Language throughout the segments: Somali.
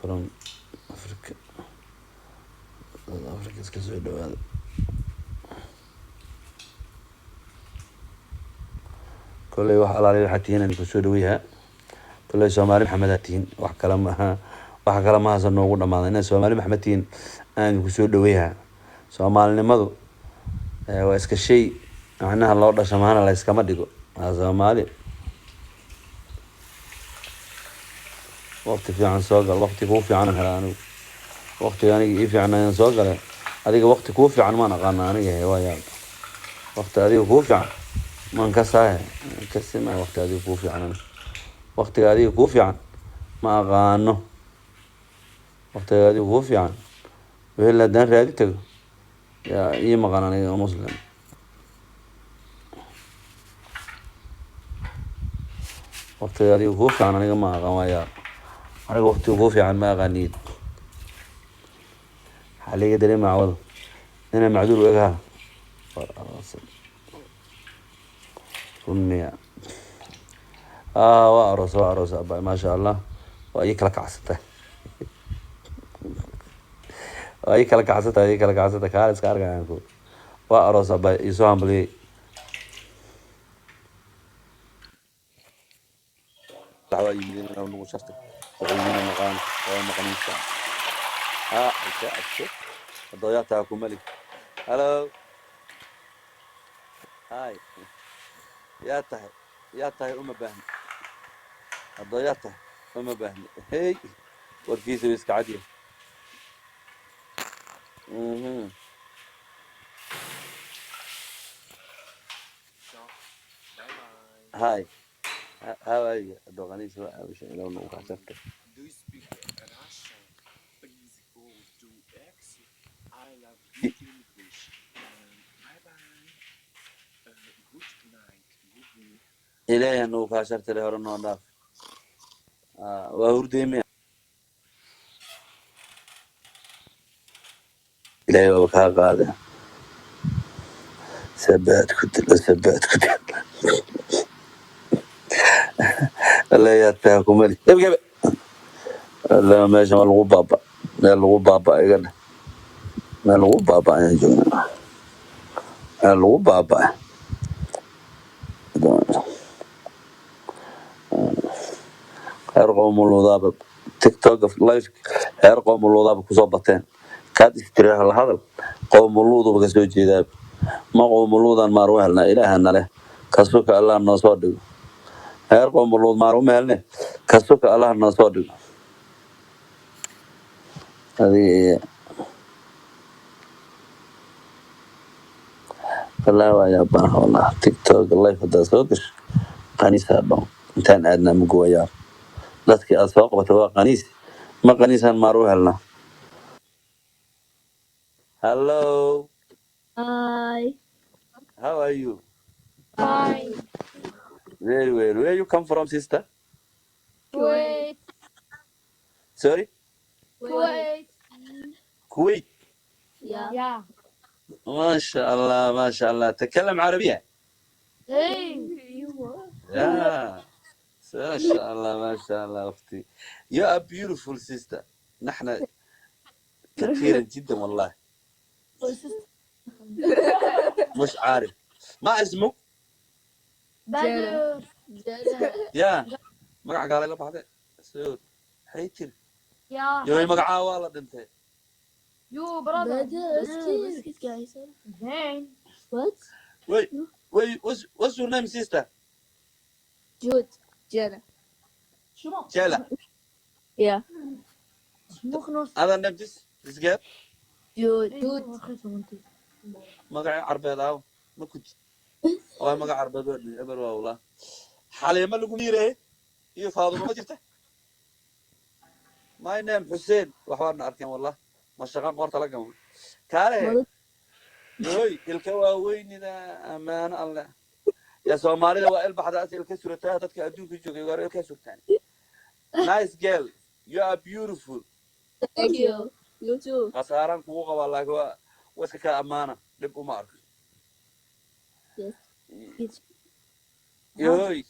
From Africa, South Africa, iska soo dhawaada. Kolley wax alaali waxaad tihiin aan kusoo dhaweyaha. Kolley Soomaali Maxamedaa tihiin, wax kale maaha, wax kale mahasa noogu dhamaada inaad Soomaali Maxamed tihiin aan kusoo dhaweyaha. Soomaalinimadu waa iska shay macnaha loo dhasho, maana la iskama dhigo. Waa Soomaali. Waqti fiican soo gal, waqti kuu fiican hela. Anigu waqtiga aniga ii fiican ayaan soo galay. Adiga waqti kuu fiican maan aqaana aniga. He, waa yaab, waqti adiga kuu fiican maan kasaahe kasima. Waqti adiga kuu fiican, aniga waqtiga adiga kuu fiican ma aqaano. Waqtiga adiga kuu fiican wehel haddaan raadi tago yaa ii maqan aniga Muslim. Waqtiga adiga kuu fiican aniga ma aqaan. Waa yaab, aniga waqtiga kuu fiican ma aqaanid. Waxaa liiga dareema cawada inaa macduur u egaha. Run miya? Waa aroos, waa aroos abay, maasha Allah. Waa ii kala kacsantay, waa ii kala kacsantay, ii kala kacsantay. Kaala iska arkayaan ku. Waa aroos abay, iisoo hambaliyey. Waa yimid nagu shartay, waxay maqaan, waa maqaniisa. Ha ase ase adoyaa ku malik. Hello, hi. Yaa tahay, yaa tahay? Uma baahni. Adoyaa tahay, uma baahni. Hey, warkiisa way iska cadyahay. Hi, how are you? Adoqaniisa waa aabisha ilaa nagu kacsartay. Do you speak Russian? Please go to X. I love you English. Bye bye. Good night. Good. Ilaahay nagu kaa shartay, hore noo dhaaf. Waa hurdeymiya. Ilaahay waaba kaa qaada. Sabaad ku dilo, sabaad ku dilo. Alla yaa taha kumali gebgebe. Alla, meeshan waa lagu baaba, meel lagu baaba iga dheh. Meel lagu baaba ayaan joognaa, meel lagu baaba. Heer qoomuluudaaba TikTok live, heer qoomuluudaaba kusoo bateen. Kaad istiraha la hadal, qoomuluuduba kasoo jeedaa. Ma qoomuluudan maar u helnaa? Ilaaha nale kasuka, Allah noo soo dhigo. Heer qoomuluud maar uma helne, kasuka, Allah noo soo dhigo. Adiga iyo wallahi waa yaabanaha. Wallah, TikTok live haddaad soo gasho, qaniisaa dhoon intaan aadnaa mugu. Waa yaab, dadkii aad soo qabatay waa qaniis. Ma qaniisaan maar u helnaa? Hello. Hi. How are you? Fine. Very well. Where you come from, sister? Kuwait. Sorry? Kuwait. Kuwait? Yeah. Yeah. ما شاء الله، ما شاء الله. تكلم عربية؟ Hey. يا ما شاء الله، ما شاء الله. أختي، you are beautiful sister. نحن كثيرا جدا والله. مش عارف ما اسمه. بدر. يا magaca gaalay la baxday soo maxay tiri? Yeah. Yoy, magacaa waa la dhintay. You brother. بدر, guys. Zain. What? Wait, wait, what's your name, sister? Jude. Jenna. شو Jela? Yeah. مخنص. Other name, this girl? Jude. Jude. Magaca carbeed aaw ma kuti? Waa magaca carbeed, waa dhin eber. Waa wallah Xaliimo lagu miireye iyo Faadumo ma jirta. My name Xuseen. Waxbaana arkeen wallah, ma shaqan qoorta la gamo kaale. Yoy, ilka waaweynida, amaano alle ya Soomaalida waa ilbaxdaas ilka surataa. Dadka adduunka joogay waa ilka surtaan. Nice girl, you are beautiful. Thank you. You too. Khasaaraan kugu qabaa, laakiin waa iska kaa amaana, dhib uma arko. Yes. It's Yoy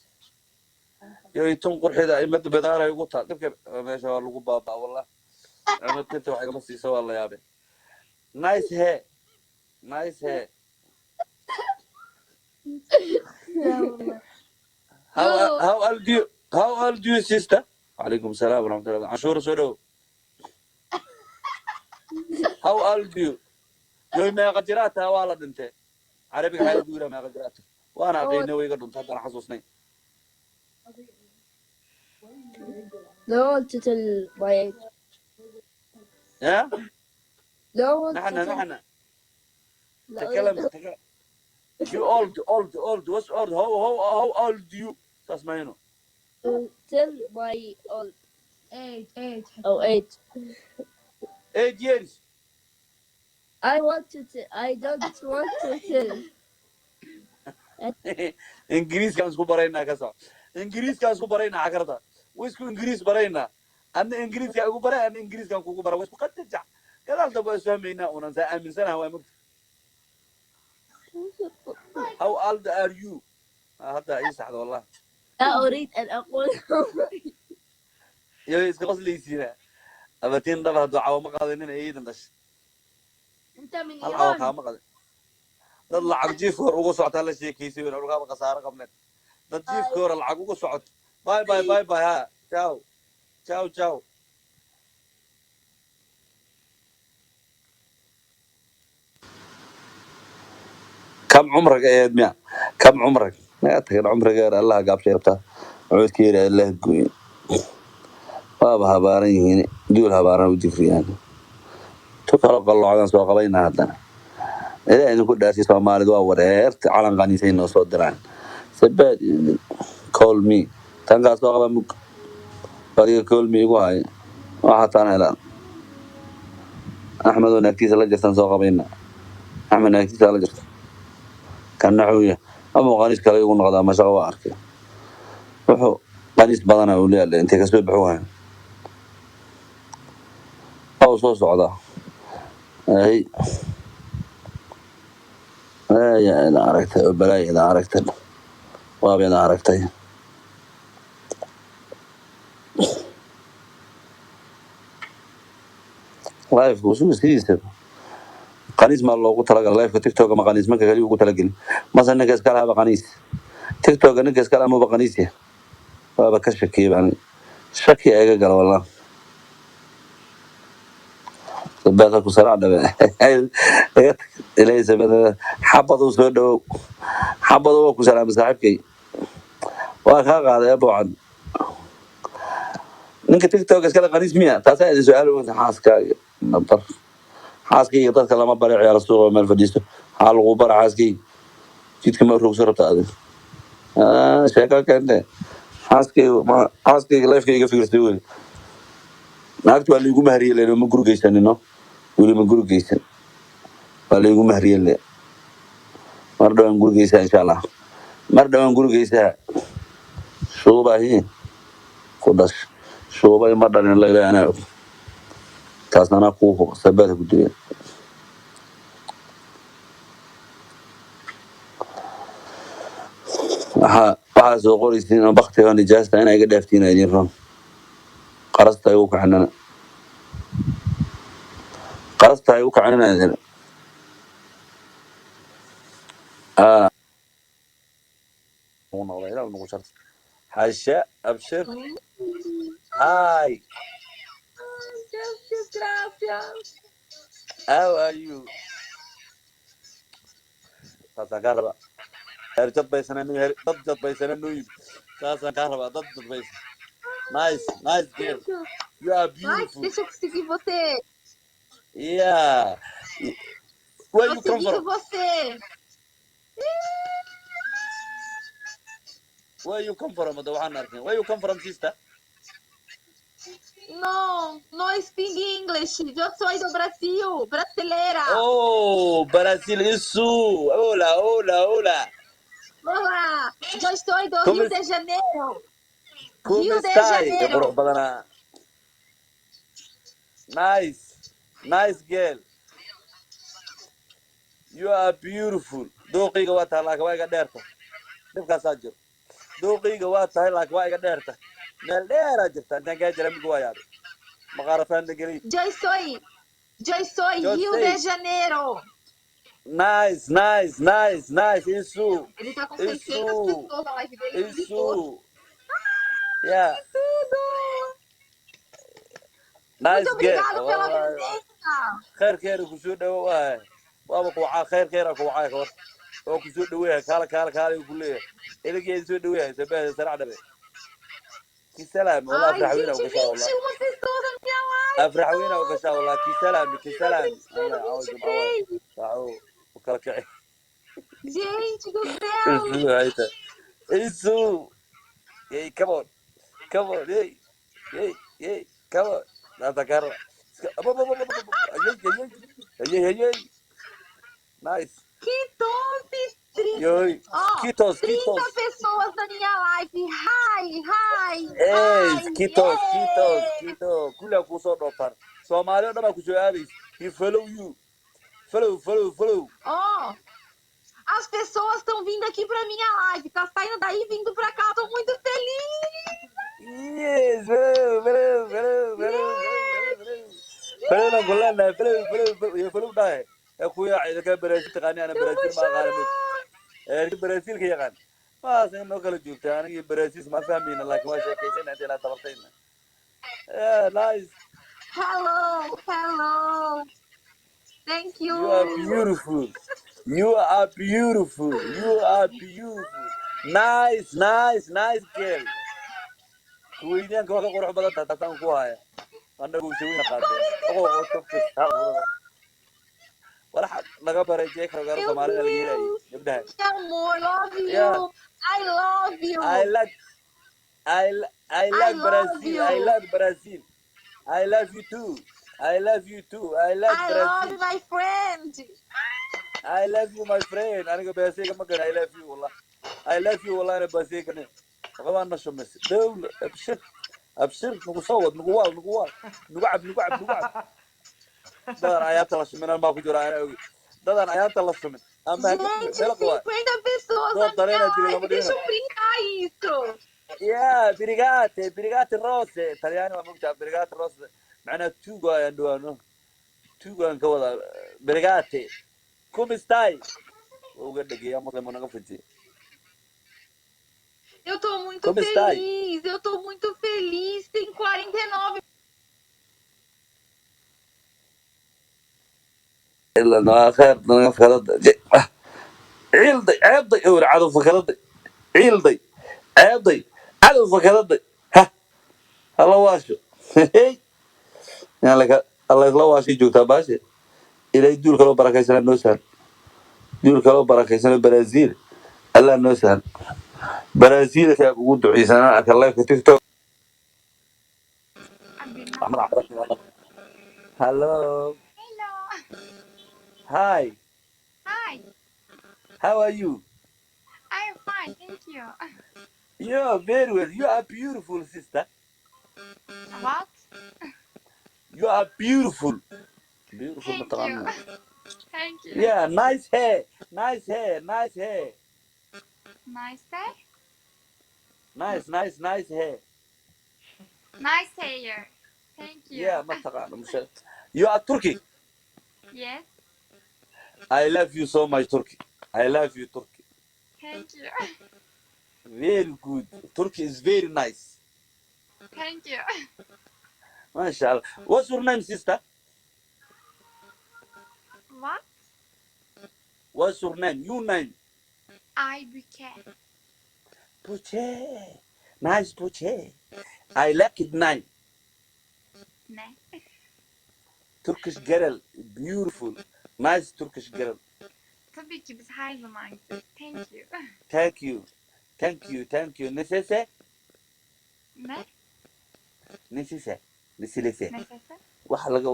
yoy, tun qurxida imada badaaray ugu taa dhibka. Meesha waa lagu baabaa wallah. Ama tinta wax igama siiso, waa la yaabe. Nice hair, nice hair. لا والله. How You. How old you, how old you, sister? Calaykum salaam waraxmatullahi. Canshuura soo dhow. How old you? Yoy, meeqa jiraa taha? Waa la dhintay. Carabiga xaa lagu yiraa meeqa jiraa taha? Waana aqaynay, way iga dhuntay, haddana xasuusnay. Don't want to tell my age. Ya. Don't want to نحن tell. نحن لا تكلم أريد. تكلم. You old, old, old, what's old? How old you? Saas mayno. To tell my old. Eight, eight. Oh, eight. 8 years. I want to. I don't want to tell. Ingiriiskaan isku baraynaa, ka soc. Ingiriiskaan isku baraynaa, xakarta way isku Ingiriis baraynaa. Adna Ingiriiska igu baray, adna Ingiriiskaan kugu bara, way isku qatajac. Gadaal dambe waa isfahmaynaa unan saa aaminsanaha, waa mogta. How old are you? Ah, hadda ii saxda wallah. لا أريد أن أقول. Iyo iska qoslaysiina abatiin dhab hadduu cawo ma qaadanin eedan dhash. انت من Hal cawo ايران؟ kaama qadin. Dad lacag jiifka hor uga socotaa la sheekaysay wen ulkaaba khasaaro qabneen. Dad jiifka hore lacag uga socoto. Bye bye, bye bye, ha, ciao ciao ciao. كم عمرك يا miya? كم عمرك? Ma tagan cumrigeer Allah gaabshay rabtaa codkeeda Allah gooye. Waaba habaaran yihiin, duul habaaran u digriyaan tu kalo qalloocdan soo qabaynaa. Haddana ilaa idinku dhaarsi, Soomaalidu waa wareerta, calan qaniisay noo soo diraan. Sabaad call me, tankaa soo qaba mug adiga call me igu haya. Waxaa taan helaan Axmed oo naagtiisa la jirtaan soo qabayna. Axmed naagtiisa la jirta kana xuya ama qaniis kale igu noqdaa ma shaqo waa arkay. Wuxuu qaniis badana uu leeyahay intay kasoo baxu hayan waa uu soo socdaa. Ay aya ila aragtay oo balaaya ila aragtay, waaba ila aragtay. Live usugu sidiisa qaniis maa loogu talagalay liveka TikTok? Ma qaniis manka kaliya ugu talagelin mase ninka iska lahaba qaniis TikTok? Ninka iska laha maba qaniis ya? Waaba ka shakiyay baan, shaki iga gala wallah. Sabaada ku saraac dhabe iga tag ilaahay. Sabaada xabadu soo dhawow, xabadu waa ku salaamay saaxiibkay, waa kaa qaaday aboocan. Ninka TikTok iskale qaniis miya? Taasaa idin su-aal wanta. Xaaskaaga bar, xaaskayga dadka lama bari. Ciyaar suuqa meel fadhiisto maxaa lagu bara? Xaaskayga jidka ma rogso rabta adig? Sheeko keente. Xaaskayga xaaskayga lifekayga fiirsay weli. Naagta waa laigu mahriyey len, ma gurigeysanino weli, ma gurigeysan, waa laigu mahriyey le. Mar dhawaan gurigeysaa insha Allah, mar dhawaan gurigeysaa. Shuubahi ku dhash, shuubay ma dhalin la ilaa anaa og taasna anaa kuu hubo. Sabaada ku duya. Waxaa soo qoraysiin oo baktiga nijaasta inaa iga dhaaftiin idin ron. Qarasta igu kacinana, qarasta igu kacinana idin noqda ilaa nagu sharta. Xasha abshir, hi. How are you? Saasaan kaa rabaa. Heer jadbaysana, dad jadbaysana noo yimid, saasaan kaa rabaa, dad jadbaysan. Nice, nice girl, you are Ai, beautiful. Deixa eu seguir você. Yeah, where Tô you come seguindo from? Você. Where you come from? Hadda waxaan arkin. Where you come from, sister? Não, não speak English. Eu sou do Brasil, brasileira. Oh, Brazil, isso. Hola, hola, hola. Olá, eu estou do Como Rio de Janeiro. Como Rio de está? Janeiro. Qurux badanaa. Nice, nice girl, you are beautiful. Dooqayga waa tahay laakiin waa iga dheerta. Dhibkaasaa jiro. Dooqayga waa tahay laakiin waa iga dheerta, meel dheeraa jirta. Intaan kaa jira migu waa yaabay. Maqaarafaan la gelay. Eu sou, eu sou Eu Rio sei. De Janeiro. Nice, nice, nice, nice. Isso. Ele tá com 600 Isso. pessoas na live dele. Ele gritou. Isso. Yeah. Tudo! Nice Muito girl. obrigado pela presença. Khayrkeena kusoo dhawo waay. Waaba ku wacaa, khayrkeena ku wacaa kawar. Oo kusoo dhaweeya, kaala kaala kaala ku leeyahay. Idinkii soo dhaweeya sabaha sarac dhabe. Ki salaam wallah. Ai, Afraxweyna gente, u gashaa wallah. 21 pessoas na minha live. Afraxweyna u gashaa wallah. Ki salaami, ki salaami. Tô 23. Waxa u kala kici. Gente do céu. Isu hayta. Isu. Hey, come on. Come on. Hey. Hey, hey, come on. Nata kar. Ayay, ayay. Ayay, ayay. Nice. Que top! Yoy. Ó, Kitos, 30 kitos. Pessoas na minha live. Hi, hi. Hey, Hi. kitos, kitos, Yay. Kito. Kulli ku soo dhoofan. Soomaali oo dhan baa ku soo aadaysa. He follow you. Follow, follow, follow. Ó, as pessoas estão vindo aqui pra minha live. Tá saindo daí vindo pra cá. Tô muito feliz. Yes, follow, follow, follow, follow, follow. Follow baan ku leenahay, follow, follow, follow. Iyo follow dhahay. Ee ku yaacay idinka Brazil taqaani, ana Eu vou Brazil ma aqaana mid. chorar. Ee Brazil ka yaqaan. Maas in noo kala joogta aniga iyo Brazil ma fahmayna, laakiin waa sheekaysana inta ilaa tabartayna. Yeah, nice. Hello, hello. Thank you. You are beautiful. You are beautiful. You are beautiful. Nice, nice, nice girl. Kuweydiyaanka waa ka qurux badan tahay, taasaan ku haya. Annagu sawina qaatee. Walaxa naga baray jeekaro gaaro Meu Soomaalida laga helaayay Deus. gabdhaha. Que amor. Love you. Yeah. I love you. I I like love Brazil. I you. like Brazil. I love you too. I love you too. I like I love Brazil. my friend. I love you, my friend. Aniga baaseyga ma garan. I love you wallah. I love you wallah, ana baaseyga ne. Waxbaa na shumis. Dawla, abshir. Abshir, nagu soo wad, nagu waal, nagu waal. Nagu cab, nagu cab, nagu cab. Dadan ayaabta la shumin baa ku jira ana ogi. Dadan ayaabta la shumin. Ama Gente, meel qawa. 50 pessoas Doo na minha dareena jira live. lama Deixa dhigana. eu brincar isso. Yeah, brigate, brigate rose. Talyaani waa mogtaa, brigate rose. Macnaa tuugo ayaan dhawaano. Tuugo aan ka wadaa. Brigate. Come stai? Waa uga dhageeyaa muslim oo naga fujiyay. Eu tô muito Como está? Feliz. Eu tô muito feliz. Tem 49 إلا إنه خير naga fakalada. Ciilday, ceebday, ewr cadow fakaladay. Ciilday, ceebday, cadow fakaladay. Ha, hala waasho. Hey, yaan laka alla isla waashay joogtaa baashe. Ilaahay duul kaloo barakaysana noo sahal. Duul kaloo barakaysana Brazil. Allah noo sahal. Brazil ka ugu duceysanaa arka live TikTok. Abdullah. Hello. Hello. Hi. Hi. How are you? I'm fine, thank you. You are very well. You are beautiful, sister. What? You are beautiful. Beautiful. Thank you. Mataqaanaa. Thank you. Yeah, nice hair. Nice hair. Nice hair. Nice day. Nice, nice, nice hair. Nice hair. Thank you. Yeah, mataqaana. You are Turkey. Yes. I love you so much, Turkey. I love you, Turkey. Thank you. Very good. Turkey is very nice. Thank you. MashaAllah. What's your name, sister? What? What's your name? Your name? Aybüke. Buche. Nice Buche. I like it name. Ne? Turkish girl. Beautiful. Nice Turkish girl. Tabii ki biz her zaman gideriz. Thank you. Thank you. Thank you. Thank you. Nesese? Ne? Nesese. Nesilese. Ne sesi? Waxa laga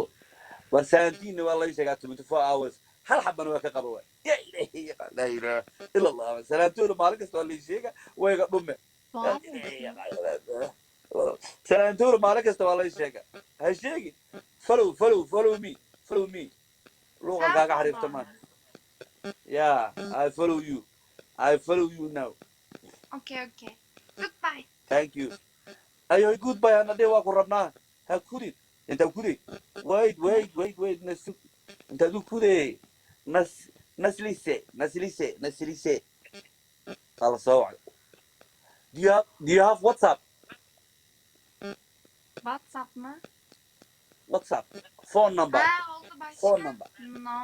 war saantiina waa laga sheegaa 24 hours hal xabana waa ka qaba waay. Ya Ilaahi, laa ilaaha ila Allah. Salaantooda maalin kasta waa lay sheega, wayga dhume. Ya Ilaahi, salaantooda maalin kasta waa lay sheega. Ha sheegin. Follow, follow, follow me, follow me. Luuqan Sen kaaga xariifta maan. Yeah, I follow you. I follow you now. Okay. Goodbye. Thank you. Ayo, goodbye. Ana dheh, waa ku rabnaa. Ha kudin. Intaa kuday, wait, wait, wait, wait, nasu intaad u kuday nas naslise naslise naslise waa la soo wacay. Do you have WhatsApp? WhatsApp mı? WhatsApp phone number. Ha, oldu Phone başka. number. No.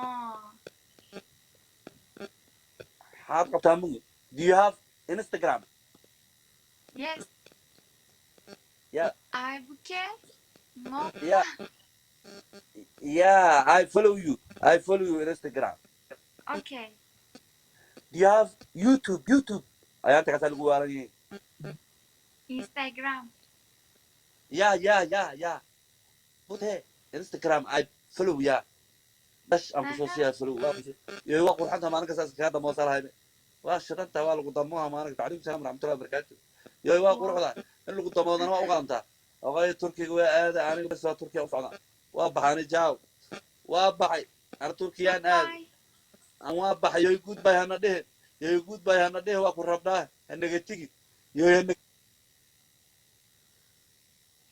Maxaad qabtaa mugi? Do you have Instagram? Yes. Yeah. Aybüke. No. Yeah, I follow you. I follow you on Instagram. Okay. Do you have YouTube? YouTube ayaanta kaasaa lagu waalan yahay. Instagram. Yeah, put here Instagram. I follow, yeah. Dash aan kusoo siiyaa follow. Waa iyo waa qurxanta maalin kastaas kaga damoosa lahay. Waa shidanta, waa lagu damoha maalinka. Tacliim salaam raxmatullahi wabarakaatu. Iyo waa quruxda in lagu damoodana waa u qalantaa. Oqay Turkiga waa aada aniga bas, waa Turkiya u socda, waa baxaani jaaw, waa baxay ana Turkiyaan aad. Goodbye. Aan waa baxay. Yoy, goodbye hana dhihin. Yoy, goodbye hana dhihin. Waa ku rabnaa, hanaga tigi yoy, hanaga.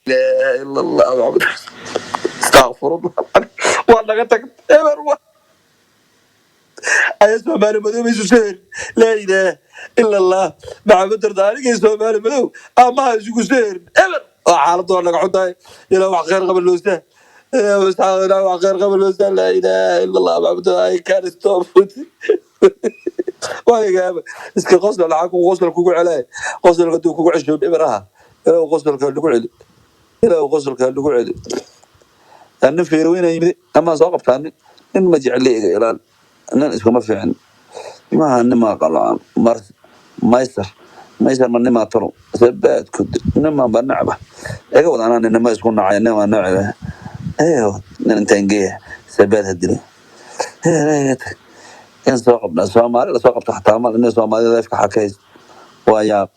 لا اله الا الله محمد، استغفر الله. Waa naga tag eber wa Aya Soomaali madow isu soo herin. Laa ilaaha ila Allah Maxamed arda. Anigay Soomaali madow amaha isugu soo herin eber. Waa xaaladdu waa naga xuntahay. Ilaa wax khayr qaba loo sah, ilaa wax khayr qaba loo sah. Laa ilaaha ila Allah Maxamed. I can't stop. Waayigaaba iska qosol lacag ku qosol kugu celay. Qosolka haduu kugu cesho eber aha. Ilaa qosolka lagu celi, ilaa qosolka lagu celi. Nin fiir weyna yimid ama soo qabtaa. Nin ma jecli, iga ilaal. Nin iskuma fiicin maaha. Nimaa qaloocan mar maysar maysar ma nimaa talo sabaad ku nimaa ba nacba iga wad. Anaa ninima isku nacay, nimaa nacba eyo. Nin intaan geeya sabaad ha dilo in soo qabna Soomaali lasoo qabto xataa mal nin Soomaalida leefka xaa ka haysta. Waa yaab.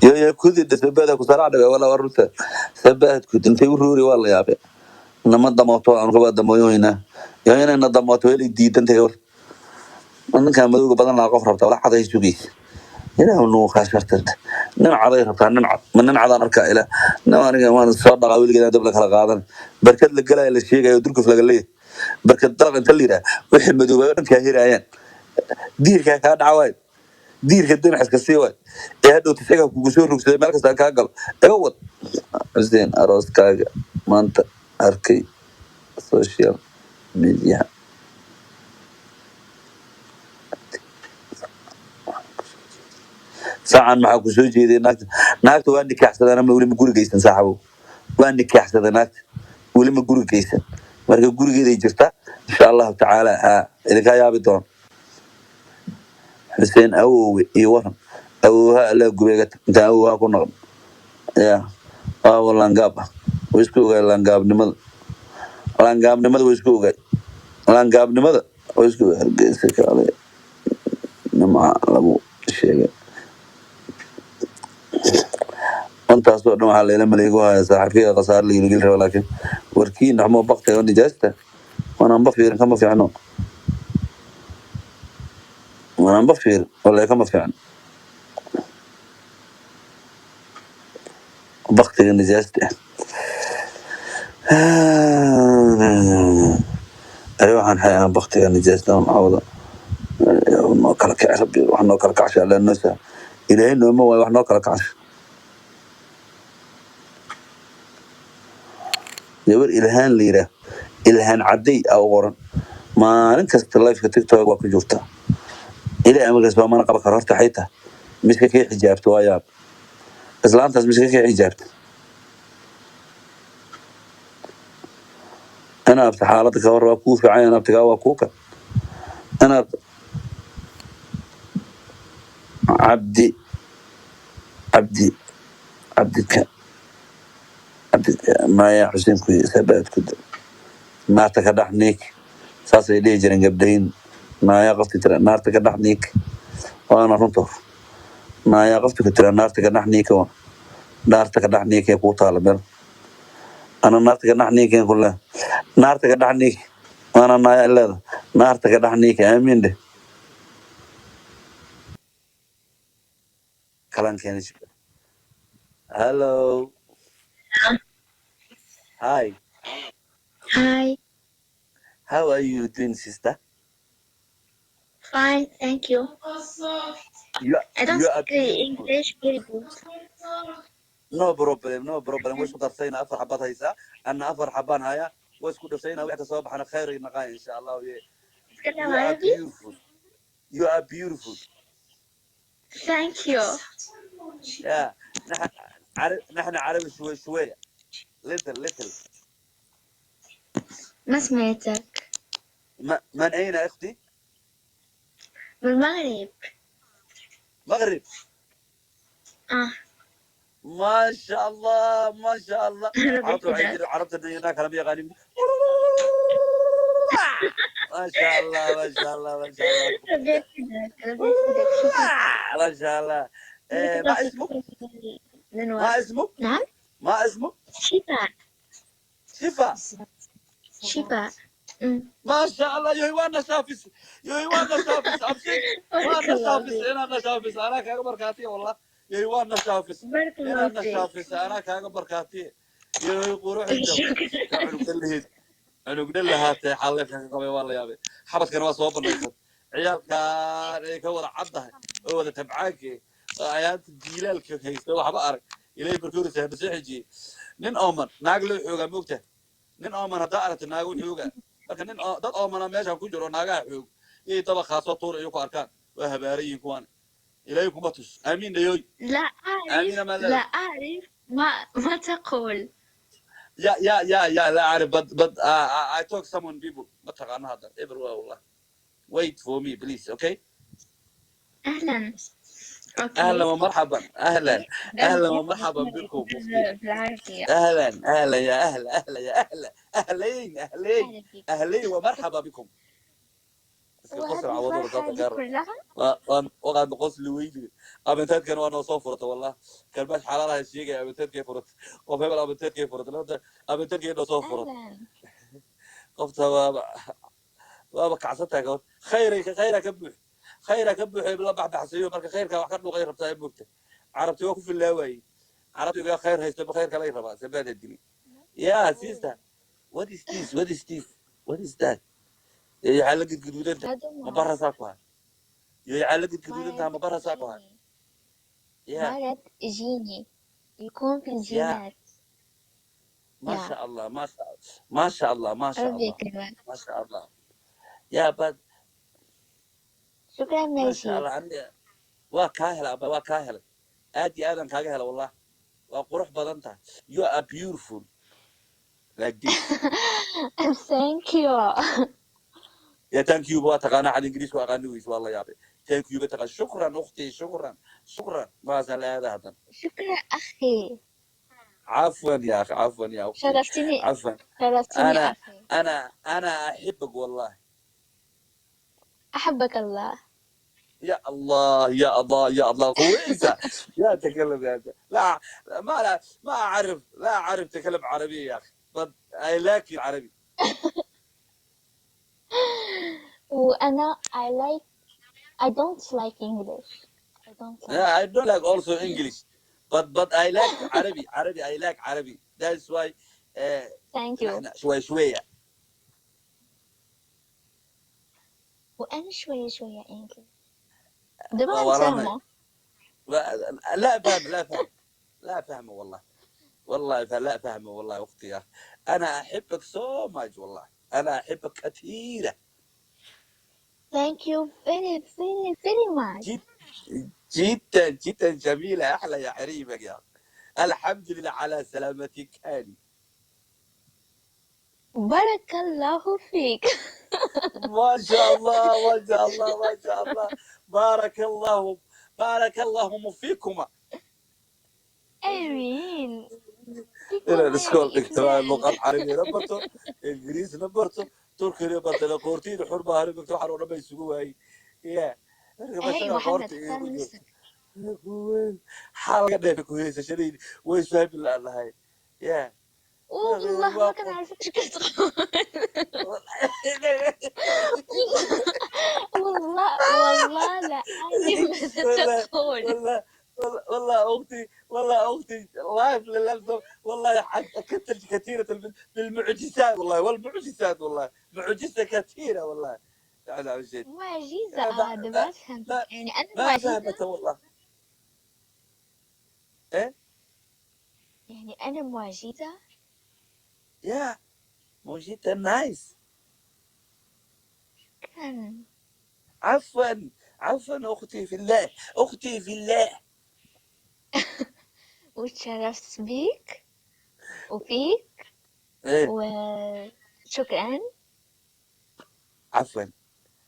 Yo kudida sabaad ku sarac dhabe wala waa runta. Sabaad ku intay u ruuri waa la yaabay. Nama damooto aan kuba damooyoynaa yo inayna damooto weli diidantahay. War ninkan madowga badan laa qof rabta wala caday sugaysa. Ilaahu nugu kaashartirta. Nin caday rabtaa, nin cad ma nin cadaan arkaa ila nin. Aniga waan soo dhaqaa weligeed dab la kala qaadan. Barkad la galaya la sheegayo durkuf laga leeyahay. Barkad dalaq inta la yidhaah wixii madoobay oo dhan kaa hiraayaan. Diirkaa kaa dhaca waay, diirka dinaciska sii waay ee hadhow tisaga kugu soo rogsaday meel kasta kaa galo. Iga wad. Xuseen, arooskaaga maanta arkay social media. Saacan maxaa ku soo jeeday? Naagta, naagta waa nikaaxsadana ma weli ma guri geysan saaxibow. Waa nikaaxsaday naagta, weli ma guri geysan. Marka gurigeeday jirta insha Allahu tacaala. Haa, idinkaa yaabi doon. Xuseen awowe iyo waran awowaha allaa gubeega intaan awowaha ku noqon ya waawa laangaab ah. Way isku ogaay laangaabnimada, laangaabnimada way isku ogaay, laangaabnimada way isku ogaay. Hargeysa kaale nimca lagu sheegay. Intaasoo dhan waxaa layla maleego haya saaxiibkayga khasaare la geli raba, laakiin warkiina xumo baktiga oo nijaasta wanaanba fiirin. Kama fiicno, wanaanba fiirin wallahi, kama fiicno baktiga nijaasta ah. Ay waxaan xayaa baktiga nijaasta maxaa wada noo kala kici. Rabbi wax noo kala kacsha alla noo sahal. Ilaahay nooma waayo wax noo kala kacsha. Gabar Ilhaan la yidhaah, Ilhaan Cadday aa u qoran. Maalin kasta liveka TikTok waa ku jirtaa. Ilaa amarkaas baa mana qaban karo. Horta xayta miska kay xijaabto waa yaab. Islaantaas miska kay xijaabto. Inaabta xaaladda ka war waa kuu fiican. Inaabtigaa waa kuu ka inaad Cabdi Cabdi Cabdika Cabdi maya Xuseen ku sabaad ku naarta ka dhex niik. Saasay dhihi jireen gabdhahin. Naaya qofti tira naarta ka dhex niik waana runta. Naaya qofti ku tira naarta ka dhex niik waa naarta ka dhex niik ee kuu taala meel. Ana naarta ka dhex niikeen kule, naarta ka dhex niik waana naaya leeda naarta ka dhex niik. Aamiin dheh. Kalaan keenay. Hello, hi. Hi. How are you doing, sister? Fine, thank you. You I don't you are speak beautiful. English very good. No problem, no problem. Way isku darsayna, afar xabaad haysaa, anna afar xabaan hayaa, way isku darsayna, wax kasoo baxana khayr ay naqaa, insha Allah. Yeah. تتكلم You are عربي؟ beautiful, you are beautiful. Thank you. Yeah, نحن عرب، نحن عربي شوي شوي، little little. ما سمعتك. من أين يا أختي؟ من المغرب. مغرب. اه. ما شاء الله، ما شاء الله. ربي عرفت waxay يحفظك. jiri carabta هناك lama yaqaanin. ما شاء الله، ما شاء الله، ما شاء الله. ربي يحفظك، ربي يحفظك، شكرا. ما شاء الله. بارك ما الله فيك. اسمك؟ ننور. ما اسمك؟ نعم. ما اسمك؟ شفاء. شفا. شفاء. ما شاء الله، yoy waana shaafis, yoy waana shaafis, abshir. بارك waana الله shaafis. فيك. Inaadna shaafis anaa kaaga barkaatiya, wallah, yoy waana shaafis. بارك الله inaadna فيك. Shaafis anaa kaaga barkaatiya, yoy quruxda. شكرا. Ka cunugda lahayd, cunugda lahaatee xaleefka ka qabay, waa la yaabay. Xabadkana waa soo banaysan, ciyaalkaan ay ka wada caddahay oo wada tabcaanke ayaanta jiilaalka haysta, waxba arag ilay barkoorisa nasoo xijiyey. Nin ooman naag loo xoogaa, moogtahay? Nin ooman haddaa aragta, naago xoogaa. Marka nin dad oomana meeshan ku jiro, naagaha xoog iyay dabaqaa soo tuura iyo ku arkaan, waa habaaran yihiin kuwaan. Ilaahay kuma tus, aamiin dhayoy. لا أعرف. Aamiin ama لا أعرف ما تقول. Ya, لا أعرف, but I talk someone people ma taqaano hadda eber waa wallah. Wait for me, please, okay? أهلا. Okay. اهلا ومرحبا، اهلا اهلا ومرحبا بكم اختي. بالعافية. اهلا اهلا، يا اهلا اهلا، يا اهلا، اهلين اهلين. أهلا فيك. اهلين ومرحبا بكم. Iska qosol. وهذه Cawadada الفرحة dadka دي gaar كلها. Waqaad qosli weydi. Abinteedkan waa noo soo furata, wallah, kalmaad xalaalaha sheegaya. Abinteedkay furat, qof hebel abinteedkay furat, labada abinteedkay noo soo furat. أهلا. Qofta waaba kacsantahay gabadh. Khayray, khayra ka buux, khayra ka buux, la baxbaxsayo. Marka khayrka wax ka dhuuqay rabtaa ee moogta. Carabti waa ku filaa waayey, carabtiga khayr haysta ba khayr kalay rabaa sabaada dili. Yeah, sister, what is this? What is this? What is that? Yaxaa la gudguduudanta? هذا Ma مرض. Barasaa ku hay iyo yaxaa la gudguduudantaha? مرض Ma barasaa ku hay? جيني. Yeah. مرض جيني يكون في Yeah. الجينات. ما يا شاء الله، ما شاء، ما شاء الله، ما شاء ربي الله. يكرمك. ما شاء الله يا bad. شكرا. ما شاء مجيد. الله. Aniga waa kaa helay aba, waa kaa helay, aad iyo aadan kaaga helay, wallah, waa qurux badan tahay. You are beautiful like this. Thank you. Ya, thank you waa taqaanaa, xad Ingiriisku aqaani weyse, waa la yaabay. Thank you ba taqaan. Shukran ukhti, shukran, shukran, maasan la aada hadan. شكرا أخي. عفوا يا اخي، عفوا يا اختي. شرفتني. عفوا. شرفتني. انا أخي. انا احبك والله. أحبك الله. يا الله، يا الله، يا الله، كويسة يا تكلم يا لا ما لا ما اعرف، لا اعرف تكلم عربية يا اخي، but I like العربي. وأنا I like, I don't like English. I don't like. Yeah, I don't like also English, but I like عربي، عربي، I like عربي, that's why Thank you. نحن شوي شوية. وأنا شوية شوية English دابا ورانا غنتفاهموا. لا فهم، لا فهم، لا فهم، والله والله لا فهم والله. اختي يا اخي، انا احبك so much، والله انا احبك كثيرا. Thank you very very very much. جد جدا جدا جميلة، احلى يا حريمك يا أخي. الحمد لله على سلامتك هاني. بارك الله فيك. ما شاء الله، ما شاء الله، ما شاء الله، بارك الله، بارك الله فيكما. آمين. Inaan فيكما. Iskool يعني dhigto, اثنان. Luqad carabiyana barto, Ingiriisna barto, turkina barto, qoortiyda xur baa haribagto, waxaan oo dhan ba isugu waayey ya. Marka هاي mashada محمد qoorta اختار iigu jirto نفسك. xaa laga dheefay ku haysashadaydi way isfahmi la'nahay ya. والله ما waa كنعرف اش كتقول. والله والله لا أعرف ماذا والله تقول. والله. والله اختي، والله اختي live للاسف، والله كثر كثيرة بالمعجزات، والله والمعجزات، والله معجزة كثيرة والله، يعني جد. معجزة. ما آه، دابا ما فهمت. ما يعني أنا ما معجزة. فهمت والله، ايه. يعني أنا معجزة. Yeah، معجزة، nice. شكرا. عفوا عفوا، اختي في الله، اختي في الله. وتشرفت بيك وفيك. ايه. وشكرا. عفوا،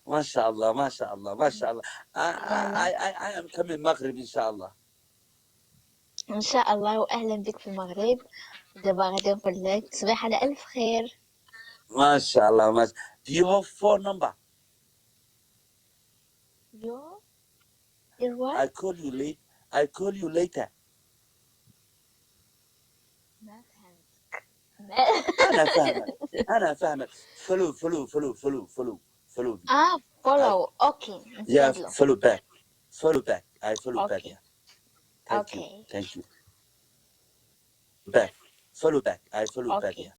ما شاء الله، ما شاء الله، ما شاء الله. يلا. I am coming المغرب ان شاء الله. إن شاء الله، وأهلا بك في المغرب. دابا غادي نقول لك تصبح على ألف خير. ما شاء الله، ما شاء. Do you have phone number? Your I what? call you late. I call you later. ما فهمت ما. أنا فاهمك، أنا فاهمك. follow follow follow follow follow follow me. اه I, follow، okay. yeah. نتبادلوا. follow back، follow back. I follow back. okay. yeah، thank you. okay. thank you. back، follow back. I follow back. okay. yeah.